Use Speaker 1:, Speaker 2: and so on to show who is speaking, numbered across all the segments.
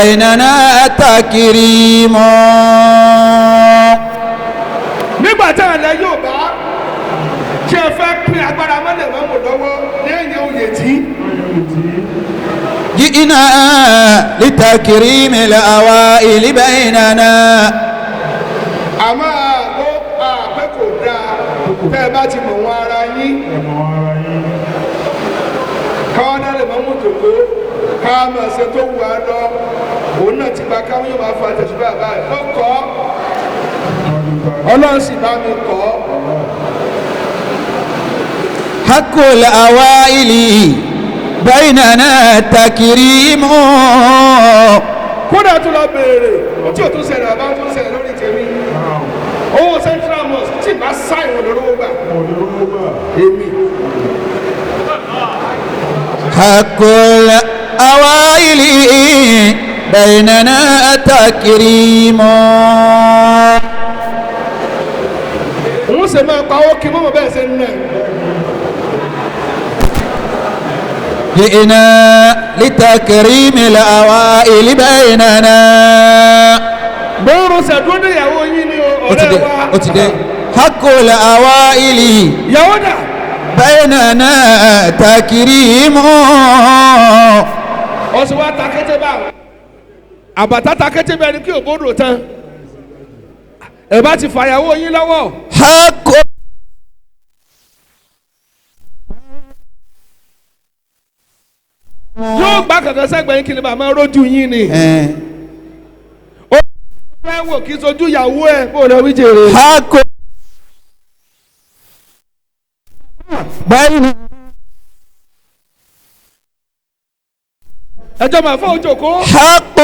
Speaker 1: بيننا تكريم.
Speaker 2: Nígbà tí àlẹ́ yóò bá ṣe fẹ́ pín agbára mọ́lẹ̀ mọ́mọ́ lọ́wọ́ lẹ́yìn oyè tí.
Speaker 1: جئنا لتكريم الأوائل بيننا.
Speaker 2: Àmọ́ àgbo àpé kò dáa tẹ́ ẹ bá ti mọ̀ wọn ara yín. Káwọn náà lè mọ́mú tòkó káwọn máa ṣe tó wù á lọ òun náà ti gba káwọn yóò máa fa tẹ̀síbà báyìí ó kọ́ ọlọ́run sì bá mi kọ́.
Speaker 1: حق الأوائل بيننا تكريم.
Speaker 2: Kódà tó lọ béèrè tí o tún ṣẹlẹ̀ àbá tún ṣẹlẹ̀ lórí tèmi owó central mosque tí bá sá ìwọ̀n lórówó gbà èmi.
Speaker 1: حق الأوائل بيننا تكريم.
Speaker 2: Òun sì máa pa owó kí mọ́mọ́ bẹ́ẹ̀ ṣe ń nà.
Speaker 1: جئنا لتكريم الأوائل بيننا.
Speaker 2: Bóorùn ṣàdúró ìyàwó yín ni o,
Speaker 1: Ó ti
Speaker 2: ọ̀rẹ́
Speaker 1: dé
Speaker 2: wa.
Speaker 1: Ó ti dé. حق الأوائل
Speaker 2: Ìyàwó dà.
Speaker 1: بيننا تكريم.
Speaker 2: Ọ̀sùn wa ta kété bá àbàtà ta kété bẹ́ẹ̀ ni kí òbódò tán ẹ bá ti fàyàwó yín lọ́wọ́.
Speaker 1: حق
Speaker 2: Yóò gbá kankan sẹ́gbẹ̀ẹ́ yín kí ni màmá rójú yín ni. Ó fẹ́ wò kí sojú ìyàwó ẹ̀ bó lọ wí jèrè.
Speaker 1: حق بين
Speaker 2: Ẹjọ́ máa fọ́ òjòkó.
Speaker 1: حق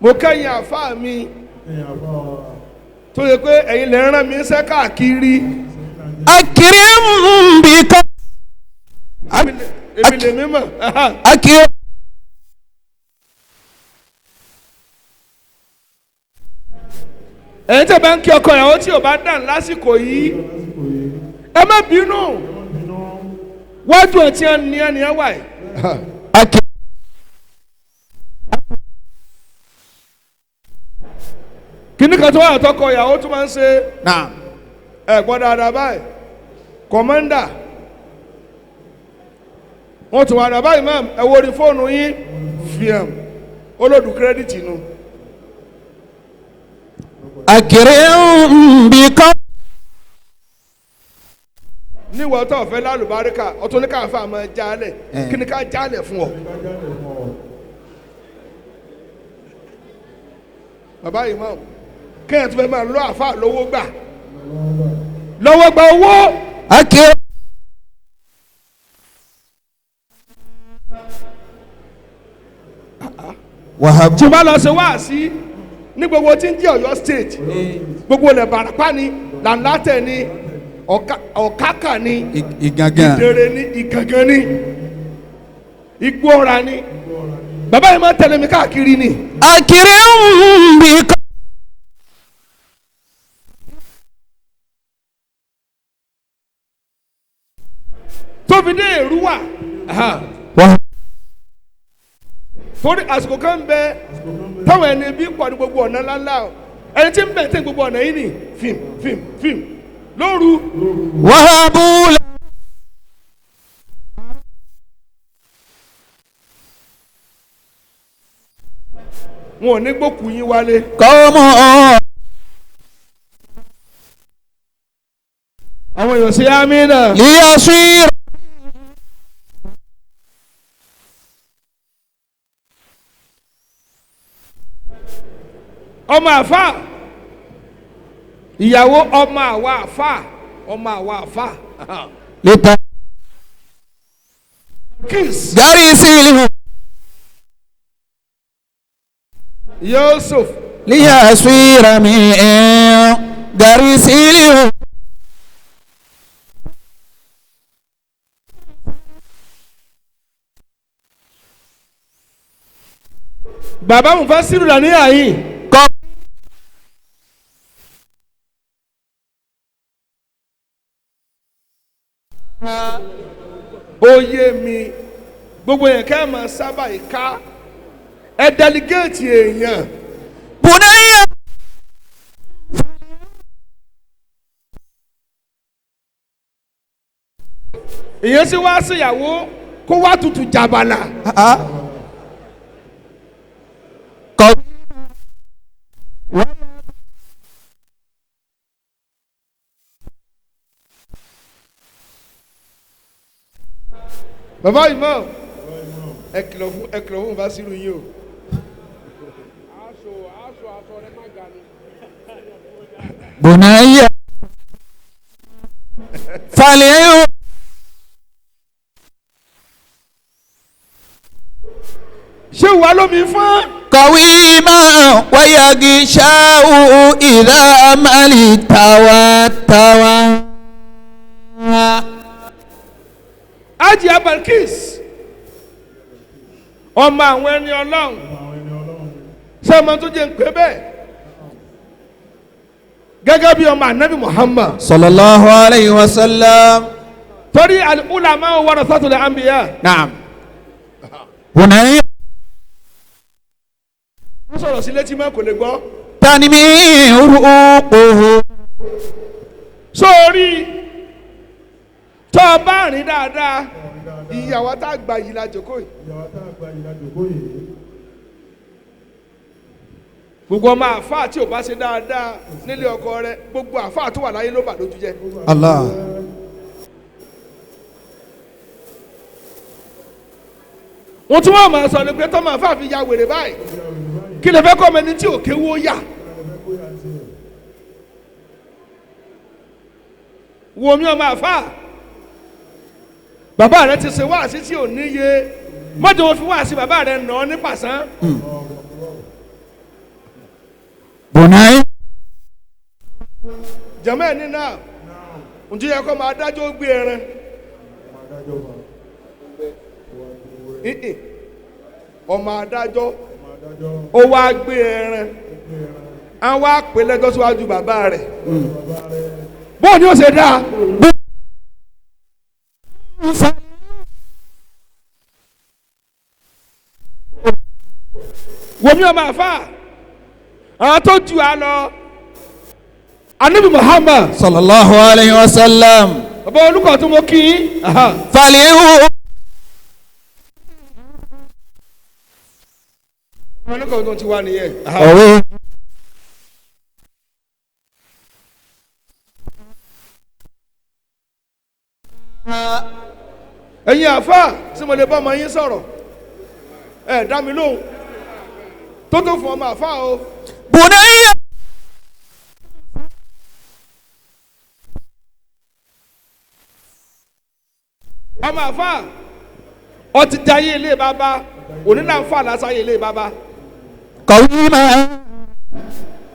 Speaker 2: Mo kẹ́yìn àfáà mi tó yẹ pé ẹ̀yin lè rán mi ṣẹ́ káàkiri.
Speaker 1: أكرم بك.
Speaker 2: Èmi lè mímọ̀.
Speaker 1: أكرم
Speaker 2: Ẹ̀yin tẹ́ bá ń kí ọkọ ìyàwó tí ò bá dàn lásìkò yìí ẹ má bínú wájú ẹ̀ tí ẹ̀ ní ẹ̀ ní ẹ̀ wà yìí.
Speaker 1: أكرم
Speaker 2: Kíní kan tó wà tọkọ ìyàwó tó máa ń ṣe.
Speaker 1: نعم.
Speaker 2: Ẹ gbọ́ dáadáa báyìí kọ̀mọ́ndà wọ́n tún wà dà báyìí ma'am ẹ wo orí fóònù yín fíàm olódù kírẹ́dìtì nu.
Speaker 1: أكرم بك.
Speaker 2: Níwọ̀ tó fẹ́ lálùbáríkà ọtún ní káfá máa jálẹ̀ kí ni ká jálẹ̀ fún ọ. Bàbá imam kéèyàn tó fẹ́ máa lọ àfa lówó gbà lọ́wọ́ gba owó.
Speaker 1: أكرم وهب
Speaker 2: Tí o bá lọ ṣe wáàsí ní gbogbo tí ń jẹ́ Ọ̀yọ́ state gbogbo ilẹ̀ Ìbàràpá ni làǹlàtẹ̀ ni Ọ̀kákà ni
Speaker 1: Ìgangan
Speaker 2: Ìdèrè ni Ìgàngán ni Igbó Ọ̀rà ni bàbá yìí máa ń tẹ̀lé mi káàkiri ni.
Speaker 1: أكرم بك.
Speaker 2: Tó fi dé Èrúwà
Speaker 1: وهب
Speaker 2: torí àsìkò kan bẹ táwọn ẹni bí pọ̀ ní gbogbo ọ̀nà ńláńlá o ẹni tí ń bẹ̀ tẹ́ gbogbo ọ̀nà yìí ni fíìm fíìm fíìm lóru.
Speaker 1: وهبوا
Speaker 2: Wọn ò ní gbókùú yín wálé.
Speaker 1: قوم
Speaker 2: Àwọn èèyàn sí amínà.
Speaker 1: ليصير
Speaker 2: Ọmọ àfà ìyàwó ọmọ àwa àfà ọmọ àwa àfà
Speaker 1: لت
Speaker 2: kiss
Speaker 1: جريسيله
Speaker 2: Yusuf
Speaker 1: ليصير من جريسيله.
Speaker 2: Bàbá Mufasiru là ní àyìn.
Speaker 1: قوم
Speaker 2: Ó yé mi gbogbo yẹn ká máa sábà ìka ẹ delegate èèyàn.
Speaker 1: بني
Speaker 2: Èèyàn sì wá síyàwó kó wá tutù jàbàlà.
Speaker 1: قوي
Speaker 2: Bàbá imam, ẹ kìlọ̀ fún, ẹ kìlọ̀ fún Basiru yín o.
Speaker 1: بني فليو
Speaker 2: Ṣé wàá lómi fún?
Speaker 1: قويما ويغشاه إذا ما التوى توى
Speaker 2: Ájì Abalkis, ọmọ àwọn ẹni Ọlọ́run, ṣé ọmọ tó jẹ́ ń pè bẹ́ẹ̀ gẹ́gẹ́ bí ọmọ anabi Muhammad.
Speaker 1: صلى الله عليه وسلم.
Speaker 2: Torí al-ulama warathatul anbiya.
Speaker 1: نعم بني
Speaker 2: Wọ́n sọ̀rọ̀ sí létí mọ́, kò lè gbọ́.
Speaker 1: تنمي رؤوقه.
Speaker 2: Sórí tó o bá rìn dáadáa, ìyàwó tá a gbà yìí la jòkó yìí. Gbogbo ọmọ àfáà tí ò bá ṣe dáadáa nílé ọkọ rẹ, gbogbo àfáà tó wà láyé ló bà lójú jẹ́.
Speaker 1: الله.
Speaker 2: Wọ́n tún wọ́n máa sọ ni pé tọ́mọ àfáà fi ya wèrè báyìí, kí lè fẹ́ kọ́ ọmọ ẹni tí ò kéwó yà. Wo mi ọmọ àfáà, bàbá rẹ ti ṣe wáàsí tí ò níye, mọ́jọ wọn fi wáàsí bàbá rẹ nà ọ́ ní pàṣán.
Speaker 1: بني
Speaker 2: Jẹ̀mọ́ ẹ̀ nínú à ǹjẹ́ yẹ kó máa dájọ́ gbé ẹran. Ìhìn. Ọmọ adájọ́ ó wá gbé ẹran, á wá pè lẹ́jọ́ síwájú bàbá rẹ̀, bóun ni ó ṣe dáa. Wòmí ọmọ àfà, àwọn tó ju à lọ, anabi Muhammad
Speaker 1: صلى الله عليه وسلم.
Speaker 2: Bàbá olùkọ́ tó mọ kí í.
Speaker 1: فليو
Speaker 2: Olùkọ́ tó ti wá nìyẹn.
Speaker 1: قوي
Speaker 2: Ẹ̀yin àfà, tí mo lè bá ọmọ yín sọ̀rọ̀, ẹ dá mi lóhùn tó tó fún ọmọ àfà o.
Speaker 1: بني
Speaker 2: Ọmọ àfà, ọtí jayé ilé bàbá òní náà ń fà lásán ayé ilé bàbá.
Speaker 1: قويما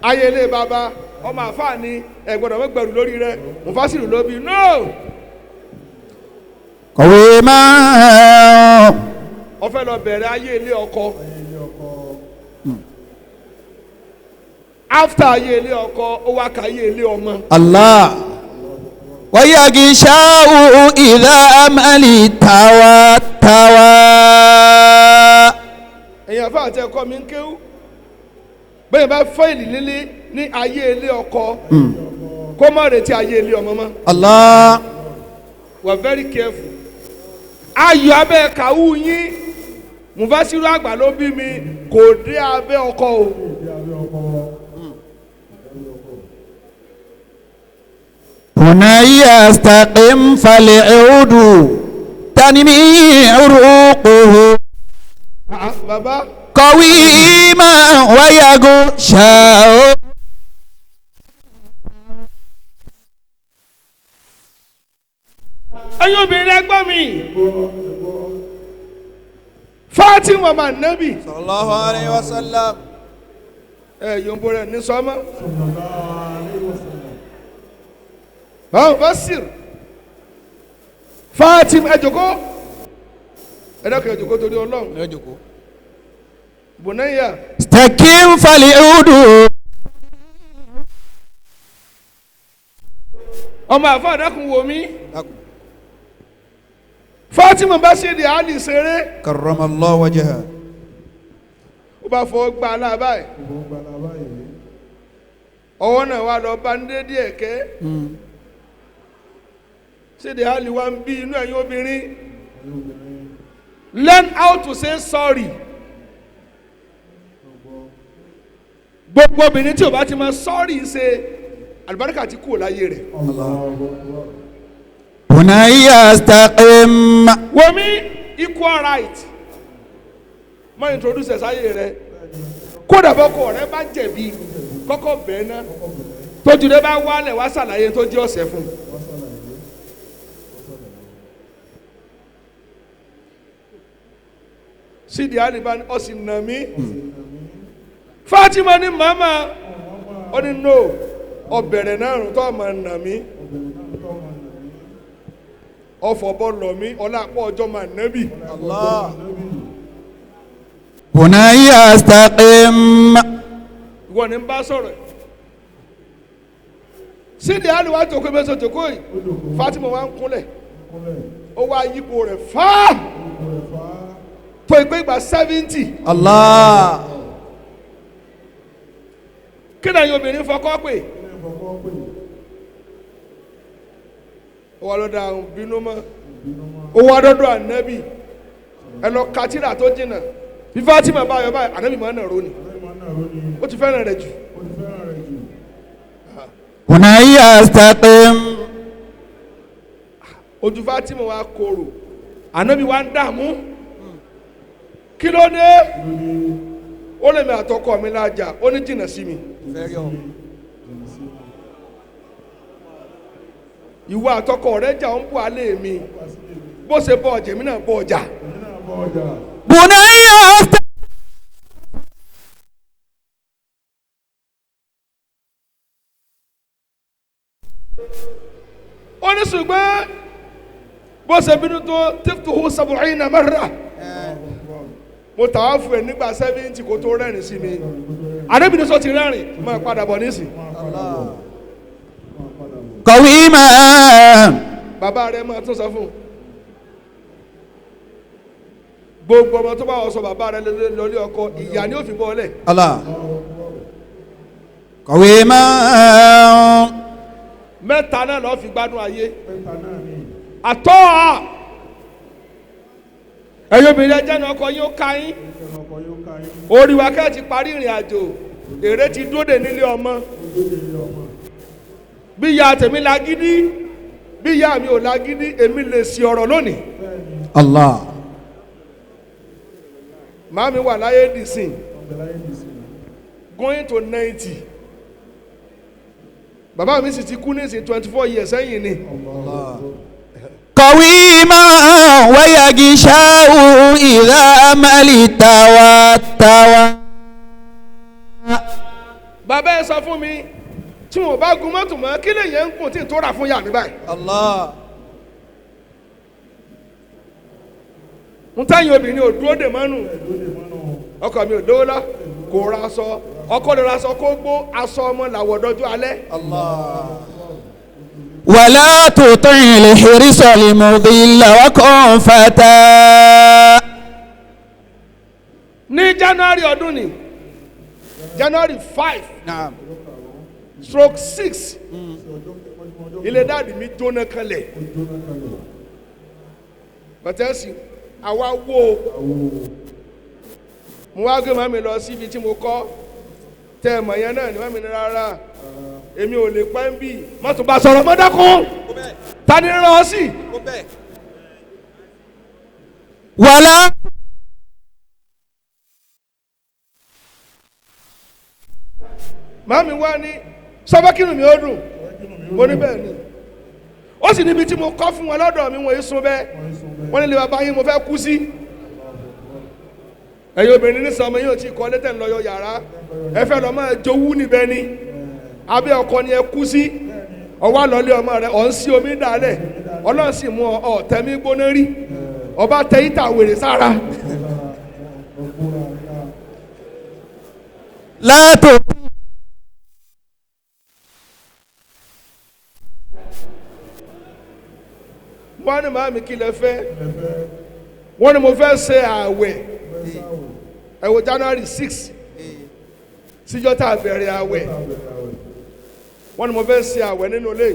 Speaker 2: Ayé ilé bàbá, ọmọ àfà ni ẹ gbọ́dọ̀ wọ́n gbẹrù lórí rẹ mufasiru ló bí no.
Speaker 1: قويما
Speaker 2: Ó fẹ́ lọ bẹ̀rẹ̀ ayé ilé ọkọ. After ayé ilé ọkọ, ó wá ka ayé ilé ọmọ.
Speaker 1: الله ويغشاه إذا ما التوى توى.
Speaker 2: Ẹ̀yin àfa àti ẹ̀kọ́ mi ń kéwú, bẹ́ẹ̀ bá fẹ́ẹ̀lì lílé ní ayé ilé ọkọ, kó má retí ayé ilé ọmọ mọ́.
Speaker 1: Allah.
Speaker 2: We are very careful. Ayọ̀ abẹ́ kàwú yín, mufasiru àgbà ló bí mi, kò dé abẹ́ ọkọ o.
Speaker 1: بني استقم فالعود تنمي عروقه.
Speaker 2: Ah, bàbá.
Speaker 1: قويما ويغشاه.
Speaker 2: Ẹ̀yin obìnrin, ẹgbọ́n mi, Fatima ọmọ Anabi.
Speaker 1: صلى الله عليه وسلم.
Speaker 2: Ẹ yòǹbo rẹ ní sọmọ. Báwo Basir Fatima, ẹ jókòó, ẹ dákun, ẹ jókòó torí Ọlọ́run. Bùnáyà.
Speaker 1: استقم فالعود.
Speaker 2: Ọmọ àfa, àdákùn wò mí. Fatima bá ṣe di Ali ṣeré.
Speaker 1: كرم الله وجهه.
Speaker 2: Ó bá fọwọ́ gbá aláàbá ẹ̀, ọwọ́ náà wà lọ bá ń dé díẹ̀ kẹ́. Ṣéde Ali wa ń bí inú ẹ̀yin obìnrin, learn how to say sorry. Gbogbo obìnrin tí o bá ti mọ sorry ṣe, àlùbáríkà ti kúrò láyé rẹ̀.
Speaker 1: بني استقم.
Speaker 2: Wọmi equal right mọ introduce ẹ sáyé rẹ, kódà bọ́kọ rẹ bá jẹ̀bi, kọ́kọ́ bẹ́ẹ̀ ná, tójú rẹ bá wálẹ̀, wá ṣàlàyé tó jẹ́ ọ̀sẹ̀ fún un. Sídi àlìbá ni ọ̀sìn nà mí. Fatima ní màmá, ó ní no, ọbẹ̀rẹ̀ náà rùn tó ọmọ nà mí, ọfọ̀ bọ́ lọ mí, ọlá àpọ̀ ọjọ́ máa nẹ́bì.
Speaker 1: الله. بني استقم.
Speaker 2: Ìwọ ni ń bá sọ̀rọ̀. Sídi àlìwá tó kó mẹ́sàn tó kó yìí, Fatima wa ń kúnlẹ̀, ó wá yípo rẹ̀ fáá tó ìpé ìgbà 70.
Speaker 1: الله.
Speaker 2: Kí náà yóò obìnrin fọkọ́ pè ó wà lọ́dọ̀ àwọn bínú mọ́, ó wá dọ́dọ̀ ànábì, ẹ lọ katira tó jìnnà. Bí Fatima bá yọ báyìí, ànábì máa ń nàró ni, ó ti fẹ́ràn rẹ̀ jù.
Speaker 1: بني استقم.
Speaker 2: Ojú Fatima wa korò, ànábì wa ń dààmú, kí ló dé? Ó lè mi àtọkọ mi lájà, ó ní jìnnà sí mi. Ìwọ àtọkọ rẹ jà, ó ń bọ̀ alẹ́ mi, bó ṣe bọ ọjà, èmi náà bọ ọjà.
Speaker 1: بني استقم.
Speaker 2: Ó ní ṣùgbọ́n bó ṣe bínú tó tiftuhu sab'ina marra, mo tàwa fún ẹ nígbà 70 kó tó rẹ́rìn sí mi. Àdébìnrin sọ ti rẹ́rìn, máa padà bọ̀ nísìn.
Speaker 1: قويما.
Speaker 2: Bàbá rẹ máa tún sọ fún un, gbogbo ọmọ tó bá wọ sọ bàbá rẹ lọlé ọkọ, ìyá ni ó fi bọ́ ọ lẹ̀.
Speaker 1: الله. قويما.
Speaker 2: Mẹ́ta náà lọ́ọ́ fi gbádùn ayé àtọ́ à. Ẹ̀yin obìnrin, ẹjẹ́ náà ọkọ yín ó ká yín orí wa kẹ́ ẹ̀ ti parí ìrìn àjò, èrè ti dóde nílé ọmọ. Bí ìyá tèmi lágídí, bí ìyá mi ò lágídí, èmi lè sí ọ̀rọ̀ lónìí.
Speaker 1: الله.
Speaker 2: Màámi wà láyé dìsìn, going to 90. Bàbá mi sì ti kú nísìn 24 years sẹ́yìn ni.
Speaker 1: قويما ويغشاه إذا ملت والتوى.
Speaker 2: Bàbá ẹ sọ fún mi, tí wọn bá gun mọ́tò mọ́, kí lè yẹn ń gùn tí n tó rà fún yà mí báyìí?
Speaker 1: الله.
Speaker 2: N táyìn obìnrin ò dúró dè mọ́nù. Ọkọ mi ò lówó lọ, kò ra aṣọ, ọkọ lè ra aṣọ kó gbó, aṣọ ọmọ làwọ̀ dọ́jú alẹ́.
Speaker 1: الله. ولا تطع الحرص المضل وكن فتى.
Speaker 2: Ní January ọdún ni, January 5
Speaker 1: نعم
Speaker 2: stroke 6, ilé daddy mi jóná kanlẹ̀ pẹ̀tẹ́sì. Àwa wo mo wá gbé màmí lọ síbi tí mo kọ́ tẹ́ ẹ mọ̀ yẹn náà ni. Màmí ní rárá, èmi ò lè pẹ́ ń bì mọ́tò bá sọ̀rọ̀ mọ́ dákun, ta ni rán ọ sí.
Speaker 1: ولا
Speaker 2: Màmí wá ní sọ́fẹ́kìnù mi ó dùn, mo ní bẹ́ẹ̀ ni. Ó sì níbi tí mo kọ́ fún wọn lọ́dọ̀ mi, wọ́n yìí sun bẹ́ẹ̀, wọ́n nílé bàbá yín mo fẹ́ kú sí. Ẹ̀yin obìnrin ní sọmọ yóò ti kọ́ létẹ̀ ńlọyọ yàrá, ẹ fẹ́ lọ́ máa jowú níbẹ̀ ni, abẹ́ ọkọ ni ẹ kú sí. Ọwọ́ àlọ́lé ọmọ rẹ, ọ̀ ń sí omi dálẹ̀, Ọlọ́run sì mú ọ ọ tẹ̀mí gbóná rí, ọba tẹ ìta wèrè sára.
Speaker 1: لا تطع
Speaker 2: Wọ́n ní màámi kí lẹ fẹ́? Wọ́n ní mo fẹ́ ṣe ààwẹ̀. Ẹ wo January 6 síjọ́ tá a bẹ̀rẹ̀ ààwẹ̀. Wọ́n ní mo fẹ́ ṣe ààwẹ̀ nínú ilé.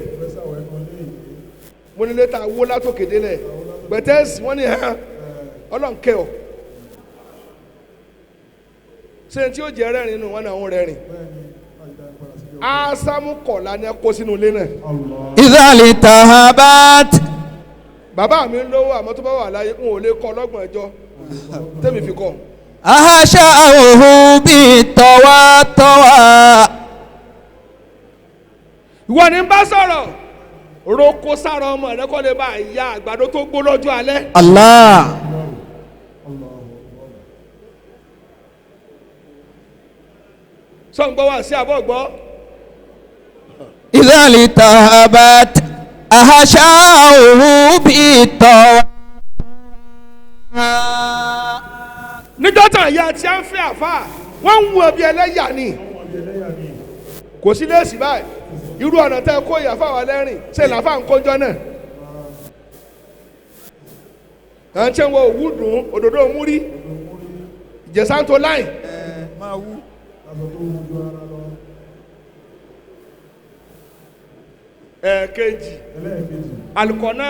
Speaker 2: Mo ní létà wó látòkè délẹ̀. Gbẹ̀tẹ́sì wọ́n ní hàn ọlọ́nkẹ́ ọ̀. Ṣé tí ó jẹ́ rẹ́rìn nù wọ́n náà ń rẹ́rìn? Ásámú kọ̀ọ̀la ni ẹ kó sínú ilé náà.
Speaker 1: إذا التهبت
Speaker 2: Bàbá mi ń lówó àmọ́ tó bá wà láyé n ò lè kọ́ ọlọ́gbọ̀n ẹjọ́ tẹ́mi fi kọ́.
Speaker 1: أحشاؤه بالطوى طوى
Speaker 2: Ìwọ ni ń bá sọ̀rọ̀ roko sára ọmọ rẹ kọ́ lè bá ìyá àgbàdo tó gbó lọ́jọ́ alẹ́.
Speaker 1: الله
Speaker 2: Sọ̀ǹgbọ́ wá sí àbọ̀ gbọ́.
Speaker 1: إذا التهبت أحشاؤه بالطوى
Speaker 2: Níjọ́ tàn ìyá tí a ń fẹ́ àfà wọ́n ń wo ẹbí ẹlẹ́yà ni. Kò sí léèsì báyìí. Irú ọ̀nà tẹ́ kó ìyá fáwọn lẹ́rìn ṣe làfà ń kójọ́ náà. À ń ṣe wọ òwú dùn òdòdó múrí Ìjẹ̀ṣà ń to láì. Ẹ̀ẹ̀kejì alikọ̀nà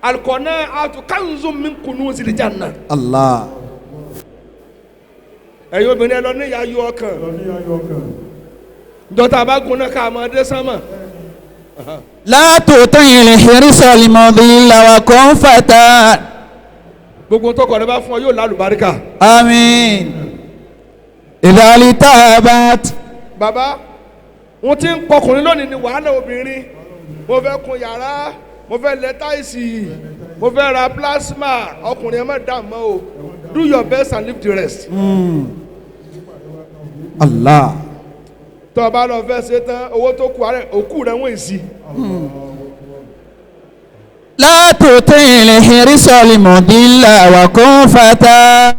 Speaker 2: alikọ̀nà atu kanzu min kunuzil janna.
Speaker 1: الله
Speaker 2: Ẹ̀yin obìnrin ẹ lọ ní ìyá yọ ọkàn. Dọ́tà bá gun náà ká máa dé sánmà.
Speaker 1: لا تطع الحرص المضل وكن فتى
Speaker 2: Gbogbo tọkọ rẹ bá fún ọ yóò lálùbáríkà.
Speaker 1: آمين إذا التهبت
Speaker 2: Bàbá wọn ti ń kọkùnrin lónìí ni wàhálà obìnrin. Mo fẹ́ kun yàrá, mo fẹ́ lẹ táìsì, mo fẹ́ ra plasma. Ọkùnrin ẹ má dà mọ́ o. Do your best and leave the rest.
Speaker 1: الله
Speaker 2: Tọ́ ọ bá lọ fẹ́ ṣe tán, owó tó kù àárẹ̀ òkú rẹ̀ wọ́n èsì.
Speaker 1: لا تطع الحرص المضل وكن فتى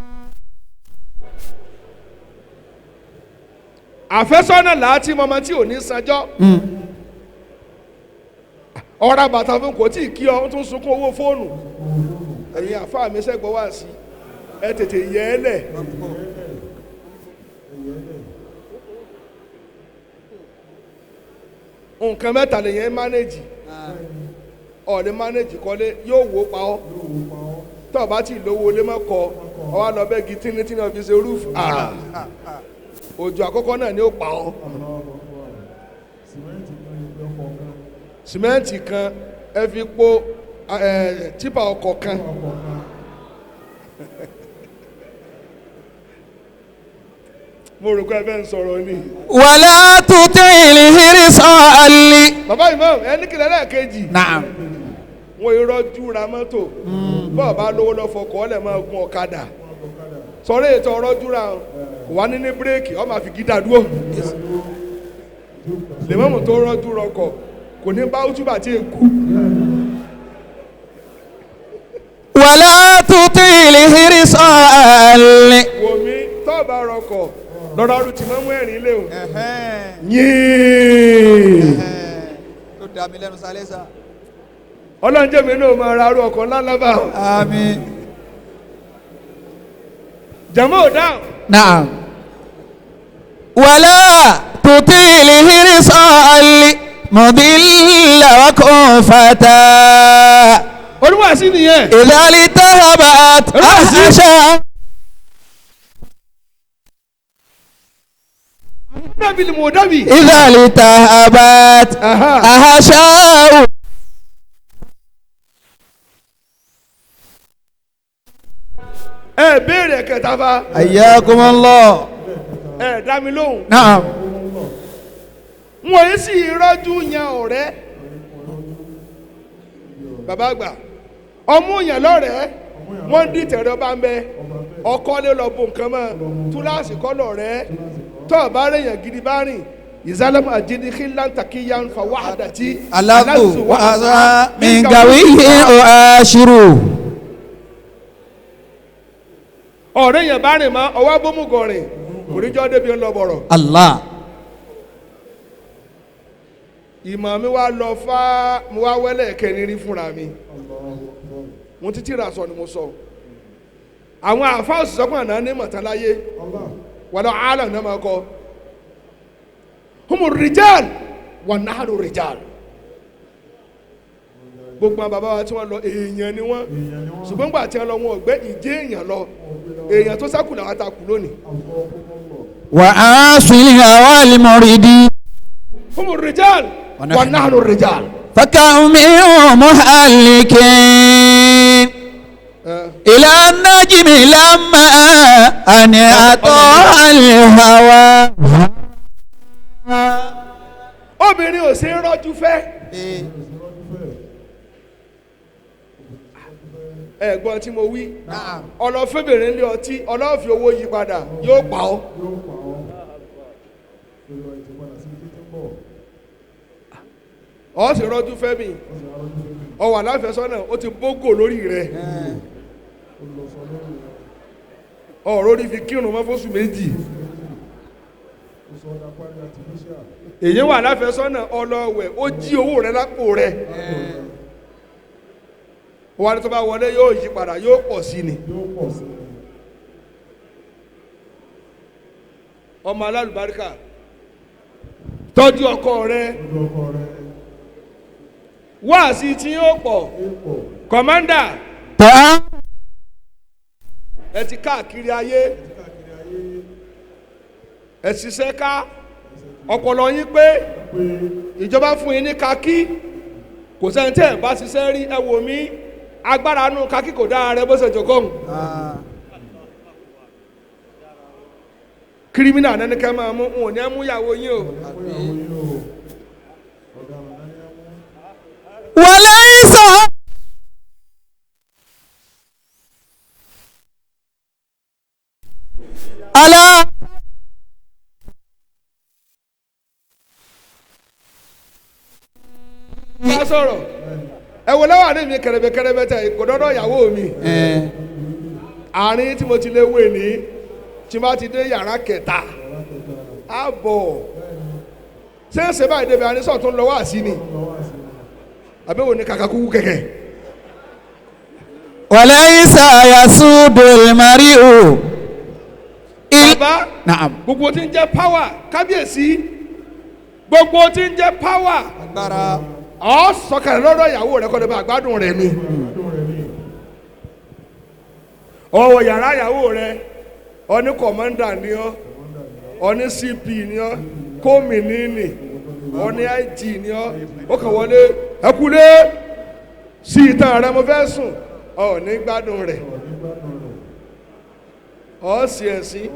Speaker 2: Àfẹ́sọ́nà làátí mọ́mọ́ tí ò ní sanjọ́. Ọ̀rá bàtà fún kò tí ì kí ọ, ó tún sunkún owó fóònù. Ẹ̀yin àfáà mi sẹ́gbọ́ wá sí ẹ tètè yẹ ẹ lẹ̀. Nǹkan mẹ́ta lèyẹn mánéjì. Ọ̀lẹ́ mánéjì kọ́lé yóò wó pa ọ́. Tọ́ ọ bá tí ì lówó lé mọ́ kọ, ọ wá lọ bẹ́ẹ̀ gi tínítínní ọ̀fi ṣe rúfù. Òjò àkọ́kọ́ náà ni ó pa ọ́. Sìmẹ́ǹtì kan ẹ fi po típà ọkọ̀ kan. Mo rò pé ẹ fẹ́ ń sọ̀rọ̀ ni.
Speaker 1: ولا تطع الحرص
Speaker 2: Bàbá Imam ẹ ní kìlẹ̀ lẹ́ẹ̀kejì.
Speaker 1: نعم
Speaker 2: Wọ́n irọ́jú ra mọ́tò. Bọ́ọ̀ bá lówó lọ fọkọ̀ ọ́ lẹ̀ máa gun ọ̀kadà. Sọ̀rọ̀ ètò ọ̀rọ̀jú ra kò wá ní ní bírèkì ọ́ máa fi gídà dúró. Lèmọ́mù tó rọ́jú rọkọ̀ kò ní bá útúbà tí èkú.
Speaker 1: ولا تطع الحرص
Speaker 2: Wò mí tọ́ọ̀bà rọkọ̀ lọ́rọ̀ ọdún tí mọ́mú ẹ̀rín léwu. Yín!
Speaker 1: tó dà mí lẹ́nu sálẹ́ sá.
Speaker 2: Ọlọ́run jẹ́ mi náà máa ra arú ọkọ̀ ńlá ńlá bá.
Speaker 1: آمين
Speaker 2: Jàmọ́ ò dáhùn.
Speaker 1: نعم ولا تطع الحرص المضل وكن فتى
Speaker 2: Olúwàsí nìyẹn.
Speaker 1: إذا التهبت أحشاء
Speaker 2: Dábìlì mò dábì.
Speaker 1: إذا التهبت أحشاء
Speaker 2: Ẹ béèrè kẹta fa.
Speaker 1: حياكم الله
Speaker 2: Ẹ dá mi lóhùn.
Speaker 1: نعم
Speaker 2: Wọ́n yìí sì rọ́jú yan ọ̀rẹ́. Bàbá àgbà, ọmú yàn lọ́rẹ̀ẹ́, wọ́n ń dìtẹ̀ rẹ ọba ń bẹ. Ọkọ lé lọ bo nǹkan mọ́, túláàsì kọ́ lọ̀rẹ́. Tọ́ ọ̀bá rẹ̀yàn gidi bá rìn, ìsálẹ́mù àjídíkí láǹtàkì yan fa wàhádàtì.
Speaker 1: ألذ وأسعى من قوي أعاشر
Speaker 2: Ọ̀rẹ́ yẹn bá rìn mọ́, ọwọ́ abómùgọ̀ rìn, kò ní jọ́ débi ń lọ bọ̀rọ̀.
Speaker 1: الله
Speaker 2: Ìmọ̀ mi wá lọ fá, mo wá wẹ́lẹ̀ kẹrin rí fúnra mi. Mo títí ra sọ ni mo sọ. Àwọn àfa òṣìṣọ́gbọ̀n àná ní mọ̀tánláyé wàlọ́ àlọ́ náà máa kọ́. Humu rijal wà nahnu rijal. Gbogbo àwọn bàbá wa tí wọ́n lọ èèyàn ni wọ́n, ṣùgbọ́n gbà tí wọ́n lọ wọn ò gbé ìjẹ́ èèyàn lọ, èèyàn tó sákù làwọn ta kù lónìí.
Speaker 1: وعاصي الهوى المريد
Speaker 2: Humu rijal wà nahnu rijal.
Speaker 1: فكم من محلك إلى النجم لما أن أطاع الهوى.
Speaker 2: Obìnrin ò ṣe é rọ́jú fẹ́. Ẹ̀gbọ́n tí mo wí, ọlọ́fẹ́bìnrin lé ọtí, ọlọ́fi owó yí padà yóò pa ọ́. Ọ sì rọ́jú fẹ́ mi, ọwọ́ aláfẹ́sọ́nà ó ti bógò lórí rẹ̀, ọ̀rọ̀ orí fi kírun mọ́ fóṣù méjì. Èyí wà láfẹ́sọ́nà ọlọ́wẹ̀ ó jí owó rẹ̀ lápò rẹ̀, wọ́n á ní tó bá wọlé yóò yí padà yóò pọ̀ sí ni. Ọmọ alálùbáríkà, tọ́jú ọkọ rẹ, wáàsí tí yóò pọ̀. Kọ̀mọ́ndà, ẹ ti káàkiri ayé, ẹ ṣiṣẹ́ ká ọpọlọ yín pé ìjọba fún yín ní kakí, kò sẹ́ni tẹ́ ẹ̀ bá ṣiṣẹ́ rí. Ẹ wò mí, agbára nù kakí kò dára rẹ bó ṣe jòkó hùn. Kírímínà nẹ́ni kẹ́ máa mú, n ò ní ẹ mú ìyàwó yín o.
Speaker 1: وليس على
Speaker 2: Bá sọ̀rọ̀ ẹ wo lọ́wọ́ àárín mi kẹrẹbẹ kẹrẹbẹ tẹ kò dọ́dọ̀ ìyàwó mi. Àárín tí mo ti lè wé ní tí bá ti dé yàrá kẹta á bọ̀ ṣé ń ṣe báyìí débi àárín sọ̀tún lọ́wọ́ àsí ni àbẹ̀wò ní kàkà kúkú kẹ̀kẹ́.
Speaker 1: وليس يسود المرء
Speaker 2: Bàbá,
Speaker 1: نعم.
Speaker 2: gbogbo tí ń jẹ́ power kábíyèsí, gbogbo tí ń jẹ́ power ọ sọ̀kalẹ̀ lọ́dọ̀ ìyàwó rẹ kọ́ ló bá gbádùn rẹ ni. Ọwọ́ yàrá ìyàwó rẹ, ọní kọ̀mọ́ndà ni ọ́, ọní CP ni ọ́, kómìnì ọní IG ni ọ́, ó kàn wọlé ẹkúlé sí ìtàn rẹ mo fẹ́ sùn, ọ ní gbádùn rẹ, ọ sì ẹ̀sìn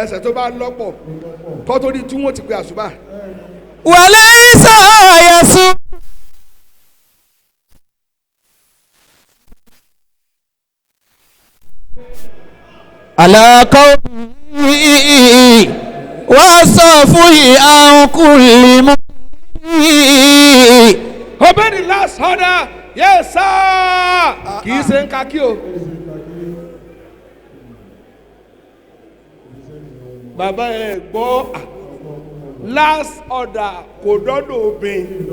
Speaker 2: ẹsẹ̀ tó bá lọ́pọ̀ kọ́ tó di tí wọ́n ti pe àṣùbà.
Speaker 1: وليس يسود على قومه وصفه عن كل مؤمن.
Speaker 2: Obey the last order, yes sir. Kì í ṣe ń kakí o. Bàbá ẹ gbọ́, last order kò dọ́dọ̀ obìnrin.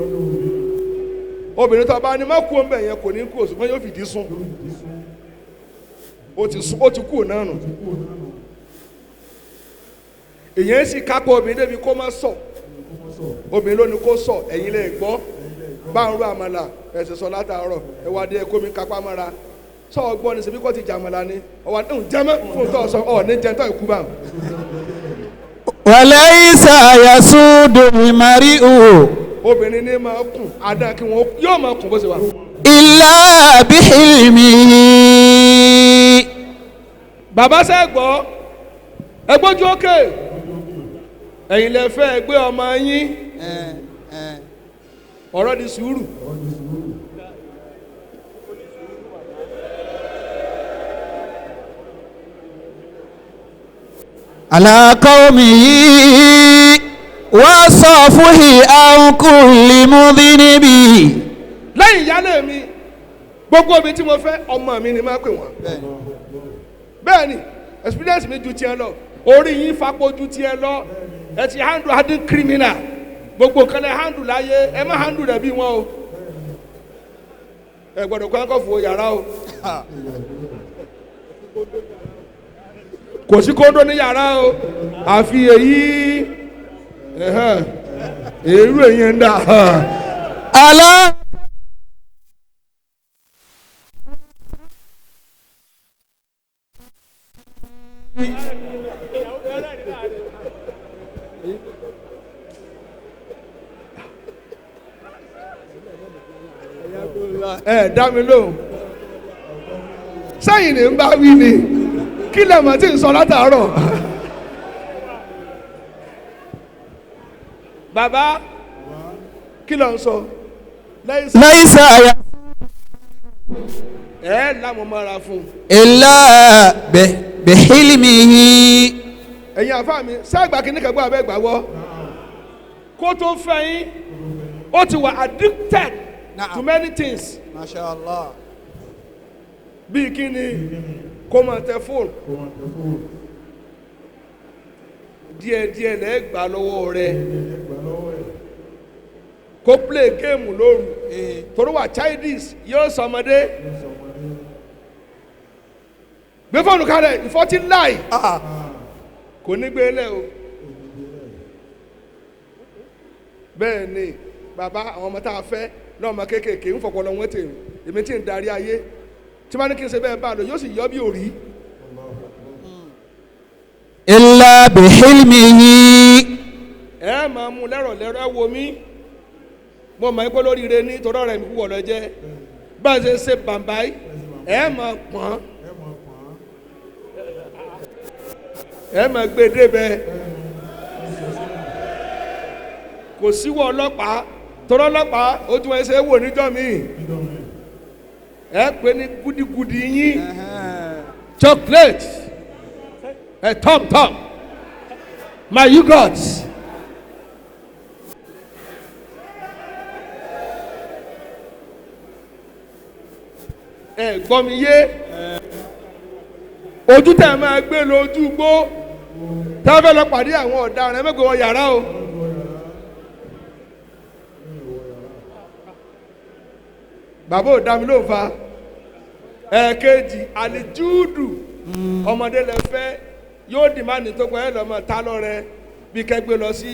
Speaker 2: Obìnrin tó bá ní má kú ọmọ yẹn kò ní kú, ṣùgbọ́n yóò fìdí sùn. Ó ti sùn, ó ti kú náà nù. Èyàn sì kápọ̀ obìnrin débi kó má sọ. Obìnrin ló ní kó sọ, ẹ̀yin lè gbọ́. Bá ń ro àmàlà ẹ̀sìn sọ látàárọ̀, ẹ wá dé ẹ kó mi kápá mọ́ra. Sọ ọgbọ́n ni ṣebí kò ti jàmàlà ni, ọwọ́ ní jẹ́mọ́ fún tọ́ sọ ọ̀ ní jẹ́ntọ́ ìkú bá.
Speaker 1: وليس يسود المرء
Speaker 2: Obìnrin ní máa kùn, adá kí wọ́n yóò máa kùn bó ṣe wà.
Speaker 1: إلا بحلمه.
Speaker 2: Bàbá sẹ́ gbọ́, ẹ gbójú òkè, ẹ̀yin lẹ fẹ́ gbé ọmọ yín, ọ̀rọ̀ di sùúrù.
Speaker 1: على قومه وصفه عن كل مذنب.
Speaker 2: Lẹ́yìn ìyálé mi, gbogbo omi tí mo fẹ́ ọmọ mi ni máa pè wọ́n. Bẹ́ẹ̀ ni experience mi ju tiẹ̀ lọ, orí yín fapò ju tiẹ̀ lọ, ẹ ti handle handle criminal. Gbogbo nǹkan lẹ handle láyé, ẹ má handle rẹ̀ bí wọn o. Ẹ gbọ́dọ̀ kọ́ ẹ̀kọ́ fún yàrá o. Kò sí kóńdó ní yàrá o, àfi èyí èrú èyí ń dà.
Speaker 1: على
Speaker 2: Ẹ dá mi lóhùn, sẹ́yìn ní ń bá wí ni, kí lẹ mọ̀ tí ń sọ látàárọ̀. Bàbá, kí ló ń sọ lẹ́yìn sí.
Speaker 1: ليس
Speaker 2: Ẹ lámúmọ́ra fún un.
Speaker 1: إلا بحلمه.
Speaker 2: Ẹ̀yin àfa mi, sẹ́gbà kìíní kẹ́gbọ́ abẹ́ gbàgbọ́ kó tó fẹ́ yín, ó ti wà addicted to many things.
Speaker 1: Masha Allah.
Speaker 2: Bíi kí ni? Kó máa tẹ fóònù díẹ̀díẹ̀ lẹ́ gbà lọ́wọ́ rẹ̀, kó play game lóru torí wà childish, yóò sọmọdé gbé fóònù kalẹ̀ ìfọ́tí láì kò ní gbé lẹ̀ o. Bẹ́ẹ̀ ni bàbá, àwọn ọmọ tá a fẹ́ lọ́mọ kéékèèké ń fọpọlọ wọn tèmi, èmi tí ń darí ayé tí wọ́n ní kí n ṣe bẹ́ẹ̀ bá a lọ, yóò sì yọ bí òrí.
Speaker 1: إلا بحلمه.
Speaker 2: Ẹ máa mú lẹ́rọ̀ lẹ́rọ̀. Ẹ wo mi, mo mọ̀ ẹ́ pé lórí ire ní torí ọ̀rẹ́ mi púpọ̀ lọ jẹ́ bá a ṣe ṣe bàǹbà yìí, ẹ máa pọ́n, ẹ máa gbé débẹ̀. Kò síwọ́ ọlọ́pàá, torí ọlọ́pàá ojú ẹ ṣe é wò níjọ́ mi. Ẹ pè ní gúdígúdí yín, chocolate ẹ tom tom my yogurt. Ẹ gbọ́ mi yé? Ojú tẹ̀ máa gbé lójú gbó tá a fẹ́ lọ pàdé àwọn ọ̀daràn, ẹ mẹ́gbẹ̀ẹ́ wọ yàrá o. Bàbá ò dá mi ló ń fa. Ẹ̀ẹ̀kejì, àlejúùdù ọmọdé lẹ fẹ́, yóò dì má ní tó pẹ́ ẹ lọ́mọ ta lọ́rẹ bí kẹgbẹ́ lọ sí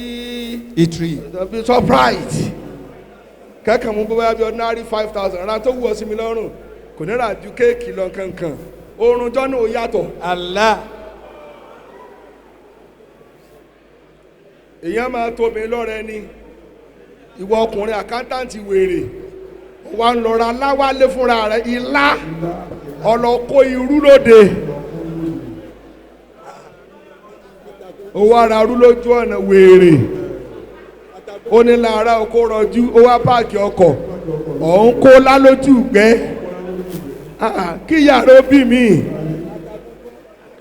Speaker 1: Itri.
Speaker 2: Bí surprise kẹ́kàn mú bóyá bí ordinary 5,000 ra tó wù ọ sí mi lọ́rùn, kò ní ra ju kéèkì lọ kankan, oorun jọ́nà ò yàtọ̀.
Speaker 1: Allah.
Speaker 2: Èèyàn máa tóbi lọ́rẹ ni. Ìwọ ọkùnrin àkántáǹtì wèrè wà ń lọ́ra láwálé fúnra rẹ̀, ilá ọlọ́kọ́ irú lóde, owó ara rú lójú ọ̀nà wèrè, ó ní lára oko rọjú, ó wá páàkì ọkọ̀ ọ̀hún kó lálójú gbẹ́. Ah, kí yàrá ó bí mi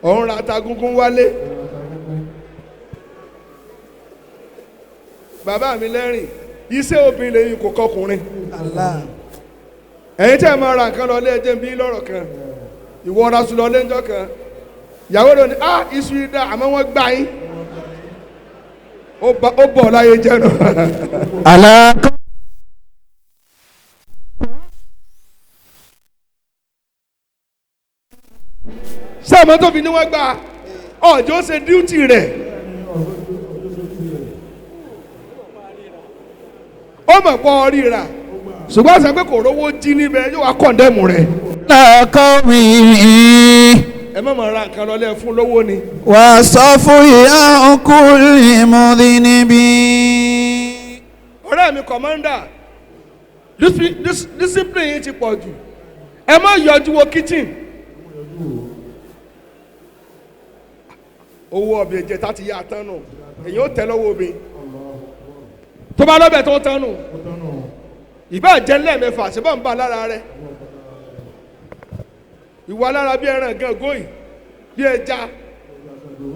Speaker 2: ọ̀hún ra ta gúngún wálé. Bàbá mi lẹ́rìn, iṣẹ́ obìnrin lẹ́yìn kò kọkùnrin.
Speaker 1: Allah.
Speaker 2: Ẹ̀yin tí ẹ máa ra nǹkan lọ lé, ẹjẹ́ ń bí lọ́rọ̀ kan. Ìwọ ra sùn lọ lé ńjọ́ kan, ìyàwó rẹ̀ ní ah, iṣu yìí dá, àmọ́ wọ́n gbá yín, ó bọ̀ láyé jẹ́ nù.
Speaker 1: على
Speaker 2: Sẹ́ẹ̀mọ́ tó fi ní wọ́n gbà ọ̀jọ́ ṣe díútì rẹ̀, ó mọ̀ pọ̀ orí rà, ṣùgbọ́n sọ pé kò rówó jí níbẹ̀, yóò wá kọ̀ndẹ́mù rẹ̀.
Speaker 1: قومه.
Speaker 2: Ẹ má máa ra nǹkan lọ lé fún lówó ni.
Speaker 1: وصفي عن كل مذنب.
Speaker 2: Ọ̀rẹ́ mi kọ̀mọ́ndà, discipline yìí ti pọ̀ jù. Ẹ má yọjú wo kitchen. Owó ọbẹ̀ ìjẹta ti yá tán nù, èyí ó tẹ lọ́wọ́ obìnrin tó bá lọ́bẹ̀ tó tán nù, ìbá jẹ́ lẹ́ẹ̀mẹ́fà ṣe bá ń bá lára rẹ, ìwà lára bí ẹran gan góyì bí ẹja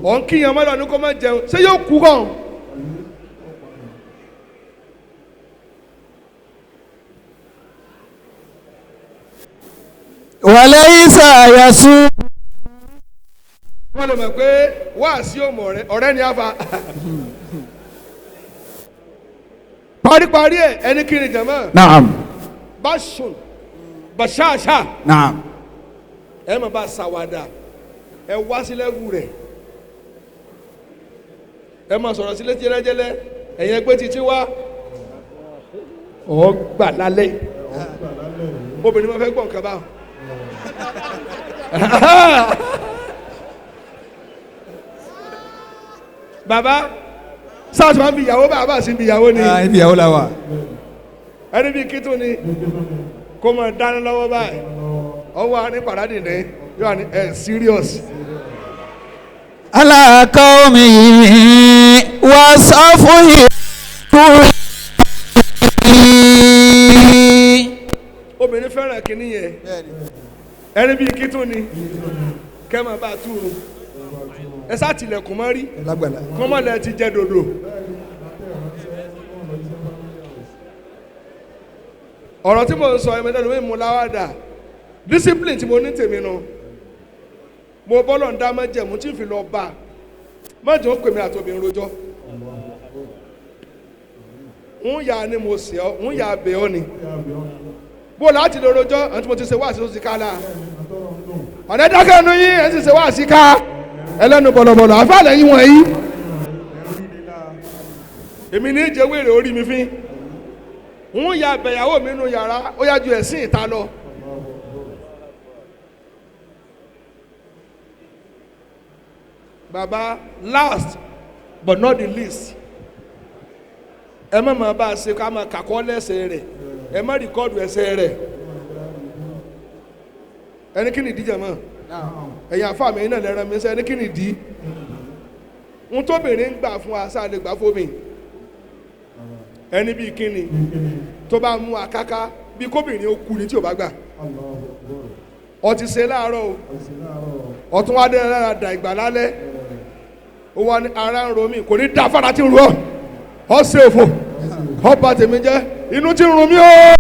Speaker 2: ọ̀n kíyan mọ́lá ní kó má jẹun, ṣé yóò kú kàn.
Speaker 1: وليس يسوع.
Speaker 2: Wọ́n lè mọ̀ pé wáàsí òmò ọ̀rẹ́ ọ̀rẹ́ ni a fa. Paríparí ẹ̀, ẹni kí ni jàmá?
Speaker 1: Naam.
Speaker 2: Báṣun bàṣáṣá.
Speaker 1: Naam.
Speaker 2: Ẹ má bá ṣàwàdà, ẹ wá sí lẹ́wù rẹ̀, ẹ má sọ̀rọ̀ sílé jẹ́lẹ́jẹ́lẹ́. Ẹ̀yin ẹgbẹ́ títí wá ọ̀ gbà lálẹ́. Obìnrin máa fẹ́ gbọ́ nǹkan báwọn. Bàbá sáà tí wọ́n bí ìyàwó, bàbá sì bí ìyàwó ni.
Speaker 1: Ibi ìyàwó la wà.
Speaker 2: Ẹni bí kí tún ni kó máa dáná lọ́wọ́ báyìí, ọwọ́ àní pàdánù ní yóò ní ẹ̀ serious.
Speaker 1: على قومه وصفه.
Speaker 2: Obìnrin fẹ́ràn kínní yẹn. Ẹni bíi kí tún ni kẹ́ máa bá a túrun, ẹ sá tilẹ̀kùn mọ́ rí kọ́mọ́lẹ̀ ti jẹ dòdò. Ọ̀rọ̀ tí mo ń sọ, ẹ̀mẹ́ta ló ń mú láwàdà. Discipline tí mo ní tèmi nu, mo bọ́lọ̀ ń dá májẹ̀mú tí ń fi lọ bá a májẹ̀ ó pè mí àtòbí ń rojọ́. Ń yà ni mo sè ọ́, ń yà bẹ̀ ọ́ ni bó láti lè rojọ́. Àti mo ti ṣe wáàsí tó ti ká la ọ̀nà dákẹ́ nu yín, ẹ̀ sì ṣe wáàsí ká ẹlẹ́nu bọ̀lọ̀bọ̀lọ̀ àfàlẹ́ yín wọ̀nyí. Èmi ní jẹ́ wèrè orí mi fín. Ń ya bẹ̀yàwó mi nu yàrá, ó yá ju ẹ̀sìn ìta lọ. Baba, last but not the least, ẹ má máa bá a ṣe ká máa kàkọ́ lẹ́sẹ̀ rẹ̀, ẹ má rìkọ́dù ẹsẹ̀ rẹ̀. Ẹni kí ni ìdí jẹ̀mọ́? Ẹ̀yin àfa mi náà lẹ́ran mi sẹ́. Ẹni kí ni ìdí ń tóbìnrin ń gbà fún wa sáà lè gbà fún mi? Ẹni bíi kíni tó bá mú akáká bíi kóbìnrin ó kú ni tí ò bá gbà. Ọtí ṣe láàárọ̀ o, ọtún wá dé lára dà ìgbà lálẹ́, ó wá ní ara ń ro mí. Kò ní dá fara tí ń ro ọ, ṣe òfò ọba tèmi jẹ́, inú tí ń ro mí o.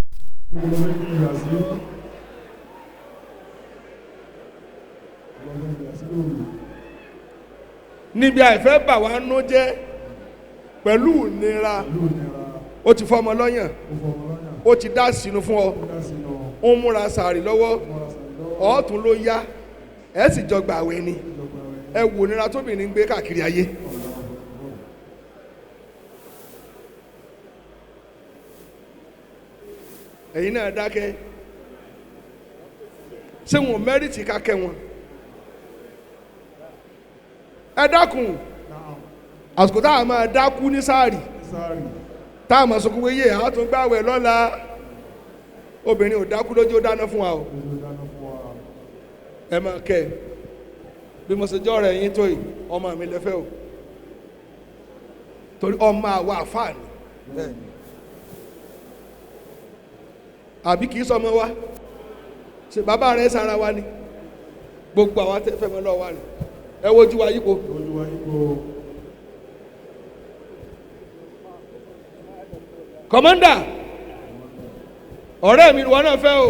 Speaker 2: Níbi àìfẹ́ bà wá nú jẹ́ pẹ̀lú ìnira, ó ti fọmọ lọ́yàn, ó ti dá sínú fún ọ, ó ń múra sàárì lọ́wọ́, ọ̀ọ́tún ló yá, ẹ sì jọ gbàwẹ̀ ni. Ẹ wò nira tóbìnrin ń gbé káàkiri ayé. Ẹ̀yin náà dákẹ́. Ṣé wọn mẹ́rìtì ká kẹ́ wọn? Ẹ dákun, àsìkò táwọn máa dákú ní sáàrì, táwọn máa sọkún wéyè àtúngbàwẹ̀ lọ́la, obìnrin ò dákú lójú ó dáná fún wa o. Ẹ máa kẹ́ ẹ bí mo ṣe jọ́ rẹ̀ yín tó yìí. Ọmọ mi lẹ́fẹ́ o, torí ọmọ àwa àfáàní àbí kì í sọmọ wa ṣe bàbá rẹ̀ sára wa ni. Gbogbo àwa tẹ́ fẹ́ mọ́ lọ́wọ́ wa ni. Ẹ wojú wa yípo. Kọmọ́ndà ọ̀rẹ́ mi, ìwọ náà fẹ́ o,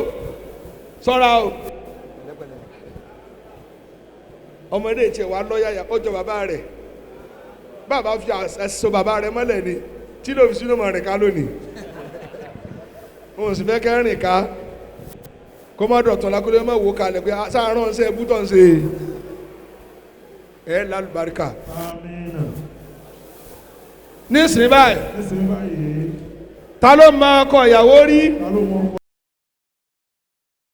Speaker 2: sọ́ra o. Ọmọdé tiẹ̀ wá lọ́yàyà, ó jọ bàbá rẹ̀. Bàbá fi ẹ̀sọ́ bàbá rẹ̀ mọ́lẹ̀ ni tí ló fi sínú mọ̀ rìn ká lónìí. Òun sì fẹ́ kẹ́rìn ká kó má dọ̀tún lákúlé má wò kalẹ̀ pé sáà ránṣẹ́ ẹbú tó ń ṣe ẹ̀ lálùbáríkà. Nísìnyí báyìí, ta ló máa kọ ìyàwó rí?